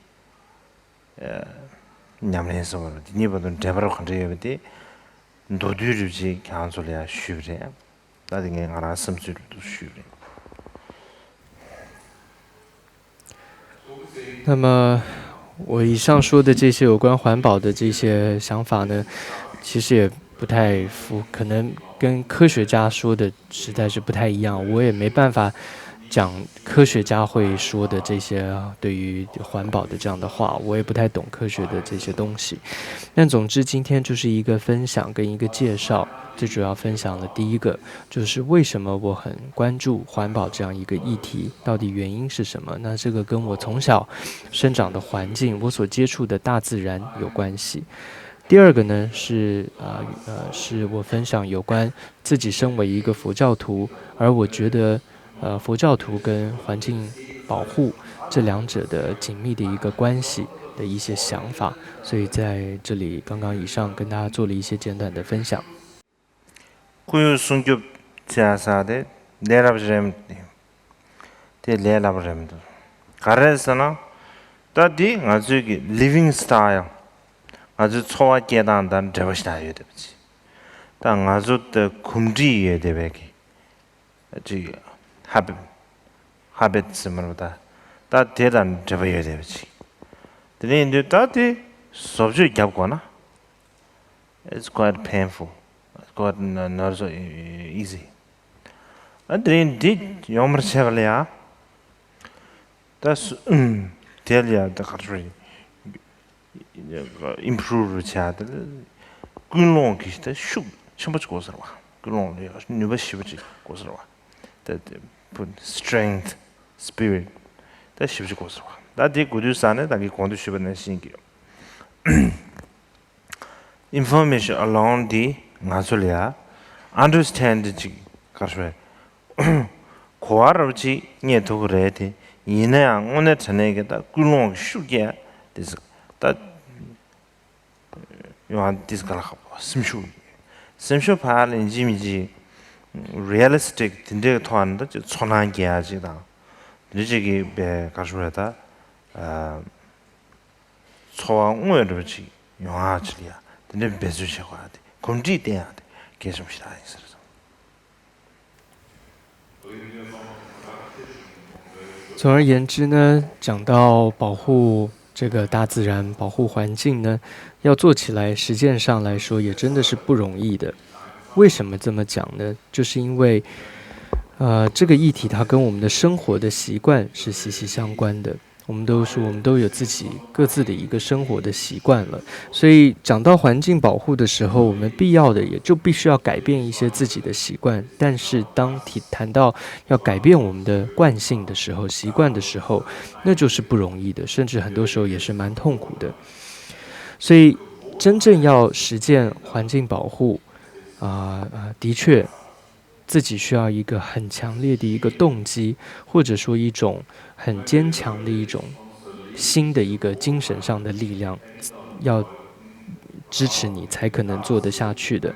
ཉམས་ལེན་ཟེར་བ་རུ་དེ་གཉིས་བར་དུ་འབྲེལ་བ་ག་འདྲ་ཡོད་པ་དེ་མདོར་བསྡུས་རུ་ཅིག་ཁྱེད་རང་ཚོ་ལ་ཡང་ཞུས་པ་རེད། ད་དེ་ངས་ང་རང་བསམ་ཚུལ་རུ་ཞུས་པ་རེད། 那么，我以上说的这些有关环保的这些想法呢，其实也不太符，可能跟科学家说的实在是不太一样。我也没办法讲科学家会说的这些对于环保的这样的话，我也不太懂科学的这些东西。但总之，今天就是一个分享跟一个介绍。最主要分享的第一个就是为什么我很关注环保这样一个议题，到底原因是什么？那这个跟我从小生长的环境，我所接触的大自然有关系。第二个呢是啊呃是我分享有关自己身为一个佛教徒，而我觉得呃佛教徒跟环境保护这两者的紧密的一个关系的一些想法。所以在这里刚刚以上跟大家做了一些简短的分享。 ཁོར་ཡུག་སྲུང་སྐྱོབ་བྱས་ས་དེ་ལས་སླ་པོ་ཞིག་རེད་མི་འདུག་དེ་ལས་སླ་པོ་རེད་མི་འདུག་ག་རེ་ཟེར་ན། ད་འདི་ང་ཚོའི་གི་living style ང་ཚོའི་འཚོ་བ་སྐྱེལ་སྟངས་དང་འབྲེལ་བ་ཞིག་ཡོད་བསྡད་པ་ཅིག་ད་ང་ཚོ་ད་གོམས་འདྲིས་ཡོད་བསྡད་པའི་གི་ཅིག་habit habit ཟེར་མ་རེད་པ། ད་ད་དེ་དང་འབྲེལ་བ་ཡོད་བསྡད་པ་ཅིག་དེ་ནས་ཡིན་དུས་ད་དེ་བཟོ་བཅོས་རྒྱབ་དགོས་ན། It's quite painful. It's quite n- not so e- easy. ཨ་དེ་རིང་འདི་ཡོང་མར་བྱས་པ་ལ་ཡ། ད་སུ་ཨུམ་དེ་ལ་ཡ་ད་ག་རེ་རེད། improve རུ་བྱས་ད་ཀུན་སློང་གི་ད་ཤུགས་ཆེན་པོ་ཅིག་དགོས་ཟེར་བ། ཀུན་སློང་ལ་ཡ་ནུས་པ་ཞེ་པོ་ཅིག་དགོས་ཟེར་བ། ད་དེ་strength spirit ད་ཞེ་པོ་ཅིག་དགོས་ཟེར་བ། ད་དེ་དགོས་དུས་ས་ནས་ད་གི་གོང་དུ་ཞུས་པ་ནང་བཞིན་གྱི། Information alone འདི་ང་ཚོ་ལ་ཡ་understand ཅིག་ག་རེ་ཞུ་དགོས་རབས་ཅིག་རྙེད་ཐུབ་ཀྱི་རེད་དེ། ཡིན་ན་ཡང་དངོས་གནས་དྲང་གནས་ཀྱི་ད་ཀུན་སློང་གི་ཤུགས་རྒྱག་དེ་ད་ཡོང་ཨ་དེ་ག་ལ་ཁག་པོ་སེམས་ཤུགས་སེམས་ཤུགས་ཕར་ལེན་གྱི་མི་གྱི་realistic དེ་འདྲའི་ཐོག་ནས་ད་ཅིག་ཚོར་སྣང་རྒྱག་ཡ་ཅིག་དང་དེ་འདྲ་ཅིག་གི་བའི་ག་རེ་ཞུ་དགོས་རེད་ད། འཚོ་བ་དངོས་འགྲུབ་ཅིག་ཡོང་ཡག་ཅིག་ལ་ཡ་དེ་འདྲའི་འབད་བརྩོན་བྱེད་དགོས་ཡ་དེ་གོམས་འདྲིས་བསྟེན་ཡག་དེ་གལ་ཆེན་པོ་ཞིག་རང་ཡིན་ཟེར་སོང་། 总而言之呢，讲到保护这个大自然、保护环境呢，要做起来，实践上来说也真的是不容易的。为什么这么讲呢？就是因为，呃，这个议题它跟我们的生活的习惯是息息相关的。我们都说，我们都有自己各自的一个生活的习惯了，所以讲到环境保护的时候，我们必要的也就必须要改变一些自己的习惯。但是当提谈到要改变我们的惯性的时候、习惯的时候，那就是不容易的，甚至很多时候也是蛮痛苦的。所以，真正要实践环境保护，啊、啊，的确，自己需要一个很强烈的一个动机，或者说一种很坚强的一种新的一个精神上的力量，要支持你才可能做得下去的。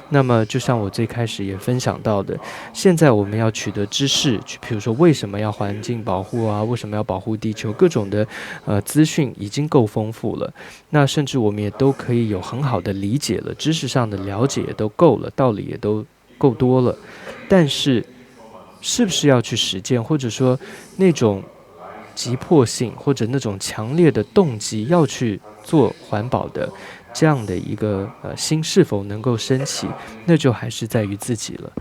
那么，就像我最开始也分享到的，现在我们要取得知识，去比如说为什么要环境保护啊，为什么要保护地球，各种的呃资讯已经够丰富了。那甚至我们也都可以有很好的理解了，知识上的了解也都够了，道理也都够多了。但是，是不是要去实践，或者说那种急迫性或者那种强烈的动机要去做环保的这样的一个呃心是否能够升起，那就还是在于自己了。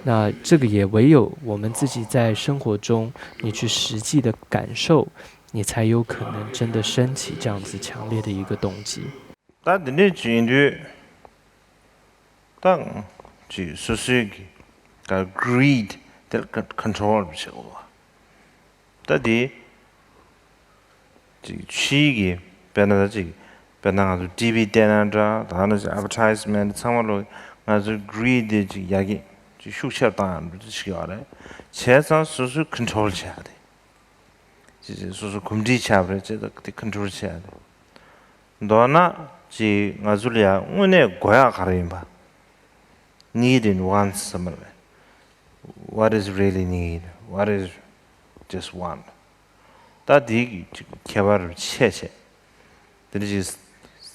那这个也唯有我们自己在生活中，你去实际的感受，你才有可能真的升起这样子强烈的一个动机。 ད་འདི་འདྲས་བྱེད་དུས་ད་ཅིག་སོ་སོའི་གི་ད་greed དེ་control བྱེད་དགོས་པ། ད་དེ་ཅིག་ཕྱིའི་གི་དཔེར་ན་ད་ཅིག་དཔེར་ན་ང་ཚོ་TV བལྟས་ན་འདྲ། ད་ནི་ཅིག་advertisement ཚང་མ་ལོ་ང་ཚོའི་greed དེ་ཅིག་ཡར་རྒྱས་ ཅིག་ཤུགས་ཆེར་བཏང་ཡག་འདྲ་ཅིག་ཡོད་རེད། བྱས་ཙང་སོ་སོས་ཀོན་ཊོལ་བྱས་ཏེ། ཅིག་ཅིག་སོ་སོ་གོམས་འདྲིས་ཆགས་པ་རེད། བྱས་ཙང་དེ་ཀོན་ཊོལ་བྱས་ཏེ། མདོར་ན་ཅིག་ང་ཚོ་ལ་ཡ་དངོས་གནས་དགོས་ཡག་ག་རེ་ཡིན་པ། Need and wants ཟེར་བ་རེད། What is really need? What is just want? ད་དེའི་ཁྱད་པར་ཕྱེ་བྱས། དེ་འདྲ་ཅིག་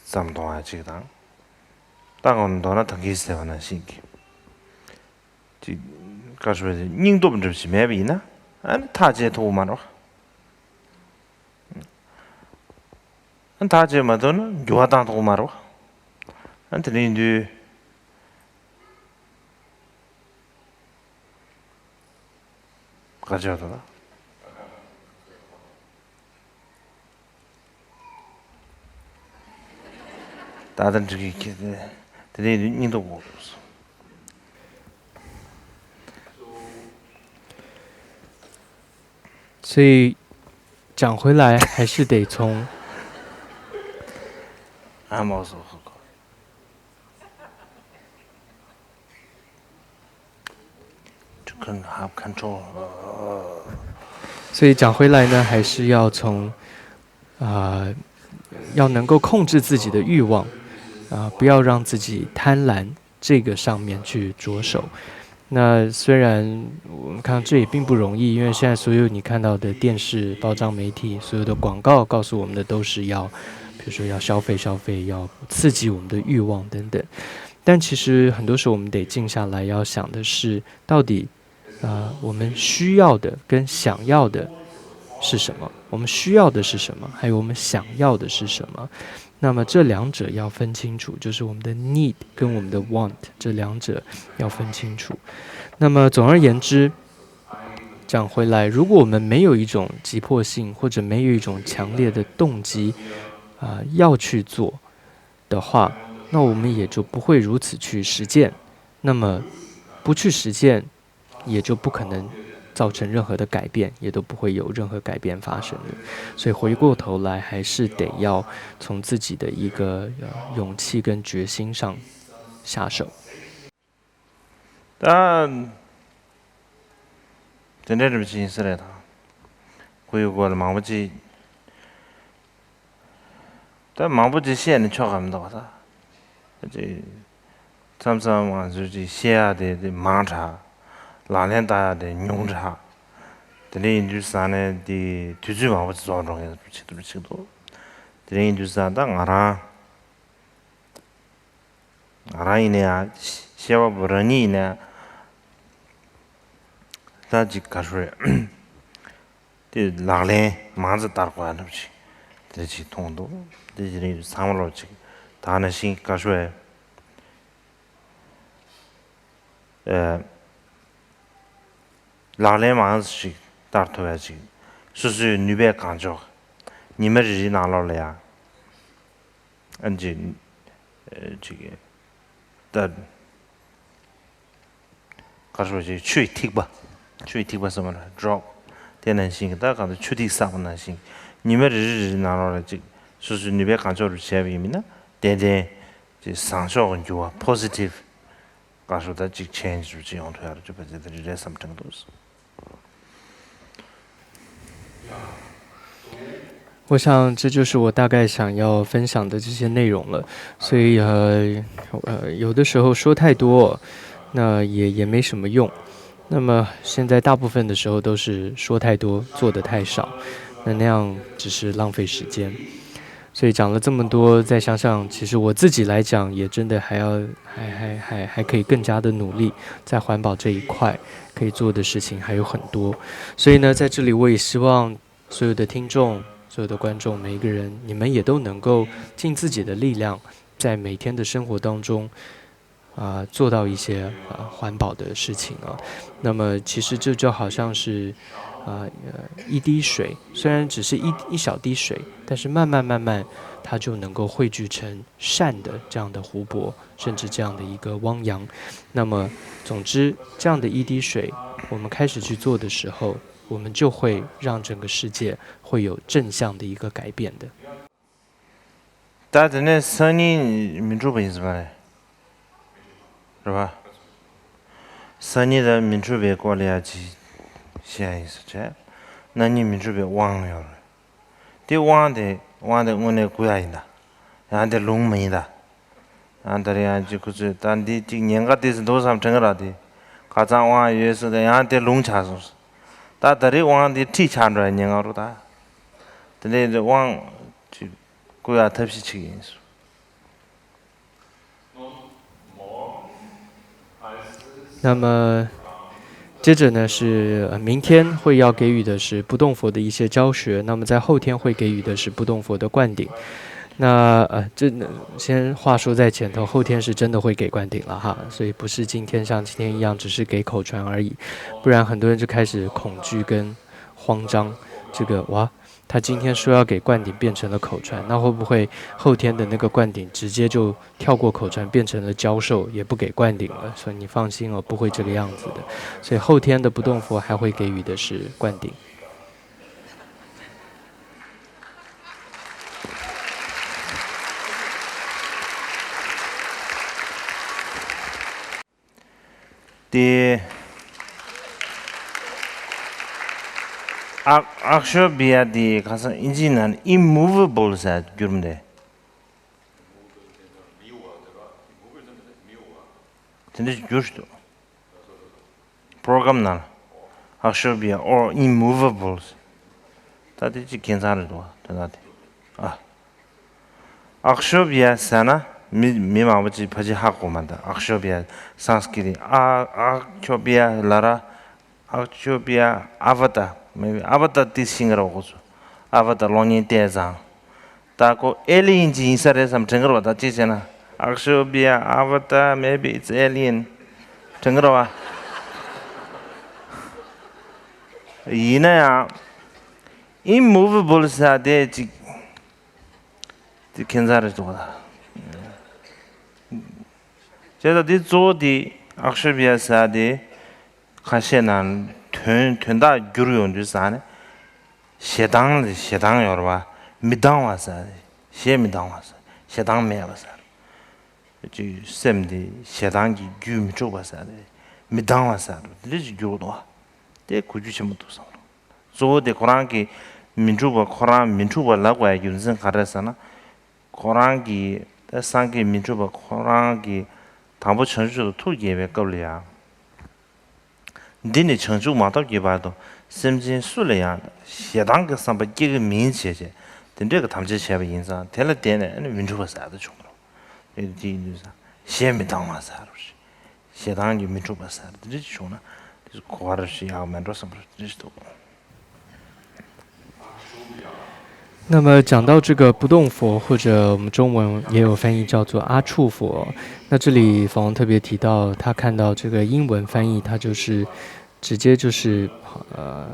བསམ་གཏོང་བ་ཅིག་དང་། ད་གང་མདོར་ན་ད་གིན་ཟེར་བ་ནང་བཞིན་གྱི། ཅིག་བཀའ་ཤོག་སྙིང་སྟོབས་འགྲུབ་ཅིག་མེད་པ་ཡིན་ན། ཨ་ནི་ཐག་བཅད་ཐུབ་ཀྱི་མ་རེད་བ། ཨ་ནི་ཐག་བཅད་མ་ཐུབ་ན་འགྱུར་བ་བཏང་ཐུབ་ཀྱི་མ་རེད་བ། ཨ་ནི་དེ་འདྲ་ཡིན་དུས། བཀའ་ཤོག་དང་། ད་ལྟ་འགྲིག་གི་ཁྱེད་དེ་དེ་རིང་སྙིང་སྟོབས་འོག་སོང་། 所以讲回来，还是得从 I'm also hooked. To can have control. 所以讲回来呢，还是要从啊、要能够控制自己的欲望，啊、不要让自己贪婪这个上面去着手。那虽然我们看这也并不容易，因为现在所有你看到的电视、报章、媒体，所有的广告告诉我们的都是要，比如说要消费、消费，要刺激我们的欲望等等。但其实很多时候我们得静下来，要想的是，到底，呃，我们需要的跟想要的是什么？我们需要的是什么？还有我们想要的是什么？那么这两者要分清楚，就是我们的 need 跟我们的 want 这两者要分清楚。那么总而言之，讲回来，如果我们没有一种急迫性，或者没有一种强烈的动机，啊、要去做的话，那我们也就不会如此去实践。那么不去实践，也就不可能造成任何的改变，也都不会有任何改变发生的。所以回过头来，还是得要从自己的一个，呃，勇气跟决心上下手。 ད་དེ་འདྲའི་འདྲ་པོ་ཅིག་ཡིན་ས་རེད་ད། ཁོ་ཡི་སྐོར་ལ་མང་པོ་ཅིག་ད་མང་པོ་ཅིག་བཤད་ནས་ཆོག་ག་མི་འདུག་ག་ད། ཅིག་མཚམས་མཚམས་ང་ཚོས་ཅིག་བཤད་ཡག་དེ་དེ་མང་དྲགས། ལག་ལེན་བསྟར་ཡག་དེ་ཉུང་དྲགས། དེ་འདྲ་ཡིན་དུས་ཙང་ནས་དེ་དུས་ཚོད་མང་པོ་ཅིག་རྫོགས་འགྲོ་མཁན་ཆེད་དུ་ཆེད་དུ། དེ་འདྲ་ཡིན་དུས་ཙང་ད་ང་རང་། ང་རང་ཡིན་ན་ཡང་། བཤད་པ་པོ་རང་ཉིད་ཡིན་ན་ཡང་། ད་ཅིག་ག་རེ་ཞུ་དགོས་རེད། དེ་ལག་ལེན་མང་ཙམ་བསྟར་དགོས་ཡ་འདྲ་པོ་ཅིག་དེ་འདྲ་ཅིག་མཐོང་འདུག་དེ་ཅི་རིང་ཚང་མ་ལོ་ཅིག་ད་ནང་བཞིན་ག་རེ་ཞུ་དགོས་རེད། ཨེ། ལག་ལེན་མང་ཙམ་ཞིག་བསྟར་ཐུབ་ཡ་ཅིག་སོ་སོའི་ནུས་པས་གང་ལྕོགས། ཉི་མ་རེ་རེའི་ནང་ལོགས་ལ་ཡ། ཨ་ནི་ཅིག་ཨེ། ཅིག་ད། ག་རེ་ཞུ་དགོས་རེད། ཆུ་ཡི་ཐིགས་པ། ཆུ་ཡི་ཐིགས་པ་ཟེར་བ་ལ་ཌོབ། དེ་ནང་བཞིན་གྱི་ད་གང་ལྟར་ཆུ་ཐིགས་བསགས་པ་ནང་བཞིན། ཉི་མ་རེ་རེ་རེ་རེའི་ནང་ལོགས་ལ་ཅིག་སོ་སོའི་ནུས་པས་གང་ལྕོགས་རེ་བྱས་པ་ཡིན་མིན་ན། ཏན་ཏན་ཅིག་བཟང་ཕྱོགས་ཀྱི་འགྱུར་བ། པོ་སི་ཊིབ། ག་རེ་ཞུ་དགོས་རེད། ད་ཅིག་ཆེན་ཇི་ཅིག་ཡོང་ཐུབ་ཡ་རེད། ཅིག་ཕལ་ཆེར་དེ་རེད་བསམ་དྲན་འདུག我想这就是我大概想要分享的这些内容了，所以呃呃，有的时候说太多，那也也没什么用。那么现在大部分的时候都是说太多，做的太少，那那样只是浪费时间。所以讲了这么多，再想想，其实我自己来讲，也真的还要还还还还可以更加的努力，在环保这一块可以做的事情还有很多。所以呢，在这里我也希望所有的听众、所有的观众，每一个人，你们也都能够尽自己的力量，在每天的生活当中，啊、做到一些啊、环保的事情啊。那么其实这就好像是啊呃一滴水，虽然只是一一小滴水，但是慢慢慢慢，它就能够汇聚成善的这样的湖泊，甚至这样的一个汪洋。那么，总之，这样的一滴水，我们开始去做的时候，我们就会让整个世界会有正向的一个改变的。 ད་དེ་ནས་སང་ཉིན་མི་འགྲུབ་པ་ཡིན་ཟེར་བ་རེད། རེད་པ། སང་ཉིན་ད་མི་འཁྲུགས་པའི་སྐོར་ལ་ཡ་ཅིག་བཤད་ཡ་ཡིན་ཟེར་བྱས། གནངས་ཉིན་མི་འཁྲུགས་པའི་དབང་ཡོད་རེད། དེ་དབང་དེ་དབང་དེ་དངོས་གནས་དགོས་ཡ་ཡིན་ད། ཡང་དེ་ལུང་མ་ཡིན་ད། ཡང་ད་རེས་ཡང་ཅིག་ཁོ་ཚོས་ད་འདི་ཅིག་ཉེན་ཁ་དེ་ཟིན་འདུག་བསམ་དྲན་གི་ར་དེ། ཁ་ཚང་དབང་ཡོད་ཟེར་ད་ཡང་དེ་ལུང་ཆགས་སོང་། ད་ད་རེས་དབང་དེ་ཁྲིད་ཆགས་འགྲོ་ཡ་ཉེན་ཁ་རུ་ད། དེ་འདྲའི་དབང་ཅིག་བསྐུར་ཡ་ཐབས་ཤེས་བྱེད་ཀྱི་ཡིན་ཟེར། 那么接着呢是呃明天会要给予的是不动佛的一些教学，那么在后天会给予的是不动佛的灌顶。那呃，这先话说在前头，后天是真的会给灌顶了哈，所以不是今天像今天一样只是给口传而已，不然很多人就开始恐惧跟慌张。这个哇，他今天说要给灌顶，变成了口传，那会不会后天的那个灌顶直接就跳过口传，变成了教授，也不给灌顶了？所以你放心哦，不会这个样子的。所以后天的不动佛还会给予的是灌顶。དེ། ཨག་ཨག་ཤོ་བི་ཡ་དེ་ཁ་སང་ཨིན་ཇིའི་ནང་ནས་immovable་ཟེར་བསྒྱུར་མི་འདུག་དེ་འདྲ་ཞིག་བསྒྱུར་འདུག program་ནང་ལ། ཨག་ཤོ་བི་ཡ་or immovable་ཟེར། ད་དེ་ཅིག་ཁྱད་མཚར་རེད་འདུག་དོན་དག་དེ། ཨ། ཨག་ཤོ་བི་ཡ་ཟེར་ན་མི་མི་མང་པོ་ཅིག་ཕལ་ཆེར་ཧ་གོ་མ་འདུག་ཨག་ཤོ་བི་ཡ་སཾ་སྐྲྀ་ཏ་ཨ་ཨག་ཤོ་བི་ཡ་ལ་ར་ཨག་ཤོ་བི་ཡ་ཨ་བ་ཏ་མེ་བི་ཨ་བ་ཏ་ཏི་ཤིང་ར་འོ་ཚོ་ཨ་བ་ཏ་གློག་བརྙན་བལྟས་ཙང་། ད་ཁོ་ཨེ་ལི་ཡན་ཅིག་ཡིན་ས་རེད་བསམ་དྲན་གི་རེད་བ། ད་ཅི་བྱས་ན་ཨག་ཤོ་བི་ཡ་ཨ་བ་ཏ་maybe it's alien་དྲན་གི་རེད་བ། ཡིན་ན་ཡང་immovable་ཟེར་དེ་ཅིག་དེ་ཁྱད་མཚར་རེད་འདུག་ད། བྱས་ཙང་དེ་གཙོ་བོ་དེ་ཨག་ཤོ་བི་ཡ་ཟེར་དེ་ཁ་ཤས་ནང་དོན་དོན་དག་བསྒྱུར་ཡོང་དུས་ཙང་ནས་ཞེ་སྡང་ལས་ཞེ་སྡང་ཡོད་རེད་བ། མི་སྡང་བ་ཟེར་ཞེ་མི་སྡང་བ་ཟེར་ཞེ་སྡང་མེད་པ་ཟེར། ཅིག་སེམས་དེ་ཞེ་སྡང་གི་རྒྱུད་མི་འཁྲུགས་པ་ཟེར་མི་སྡང་བ་ཟེར་དེ་འདྲ་ཞིག་བསྒྱུར་འདུག་བ། དེ་གོ་རྒྱུ་ཆེན་པོ་འདུག་བསམ་རེད། གཙོ་བོ་དེ་ཁོ་རང་གི་མི་འཁྲུགས་པ་ཁོ་རང་མི་འཁྲུགས་པ་ལབ་དགོས་ཡ་རྒྱུ་མཚན་ག་རེ་ཟེར་ན། ཁོ་རང་གི་ད་སངས་རྒྱས་མི་འཁྲུགས་པ་ཁོ་རང་གི་དང་པོ་བྱང་ཆུབ་ཏུ་ཐུགས་བསྐྱེད་པའི་སྐབས་ལ་ཡང་། འདི་ནི་བྱང་ཆུབ་མ་ཐོབ་ཀྱི་བར་དུ་སེམས་ཅན་སུ་ལ་ཡང་ཞེ་སྡང་གི་བསམ་པ་སྐྱེ་གི་མིན་བྱས་བྱས་དེ་འདྲའི་གི་དམ་བཅའ་བྱས་པ་ཡིན་ཙང་དེ་ལ་བརྟེན་ནས་ཨ་ནི་མི་འཁྲུགས་པ་ཟེར་དུ་བྱུང་རོ། དེ་དེ་ཡིན་དུས་ཙང་ཞེ་མི་སྡང་བ་ཟེར་རོ། ཞེ་སྡང་གི་མི་འཁྲུགས་པ་ཟེར་དེ་འདྲ་ཞིག་བྱུང་ན་དེ་གོ་བ་ར་ཞིག་ཡག་མེད་འགྲོ་བསམ་པ་རེ་དེ་འདྲ་ཞིག་འདུག 那么讲到这个不动佛，或者我们中文也有翻译叫做阿处佛，那这里法王特别提到，他看到这个英文翻译，它就是直接就是呃，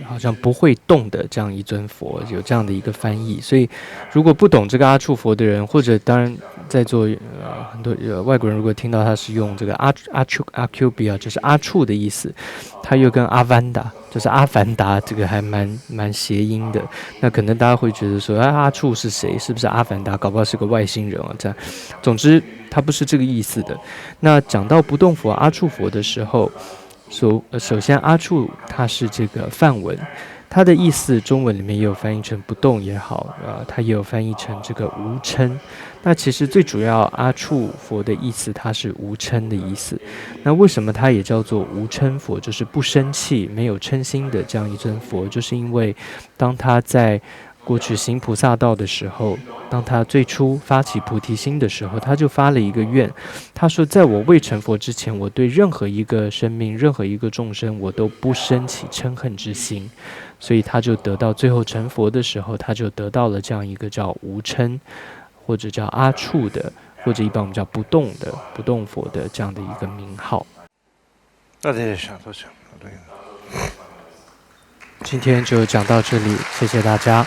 好像不会动的这样一尊佛，有这样的一个翻译。所以，如果不懂这个阿处佛的人，或者当然在座呃很多呃外国人，如果听到他是用这个阿阿处阿 Q B 啊，就是阿处的意思，他又跟阿凡达，就是阿凡达这个还蛮蛮谐音的。那可能大家会觉得说，啊，阿处是谁？是不是阿凡达？搞不好是个外星人啊。这样，总之他不是这个意思的。那讲到不动佛阿处佛的时候，首首先阿处它是这个梵文，它的意思中文里面也有翻译成不动也好，呃，它也有翻译成这个无嗔。那其实最主要阿处佛的意思，它是无嗔的意思。那为什么它也叫做无嗔佛？就是不生气、没有嗔心的这样一尊佛，就是因为当他在过去行菩萨道的时候，当他最初发起菩提心的时候，他就发了一个愿，他说：“在我未成佛之前，我对任何一个生命、任何一个众生，我都不生起嗔恨之心。”所以他就得到最后成佛的时候，他就得到了这样一个叫无嗔，或者叫阿处的，或者一般我们叫不动的不动佛的这样的一个名号。 ད་དེ་རེད་ཤག་ཐུགས་རྗེ་ཆེ། 今天就讲到这里，谢谢大家。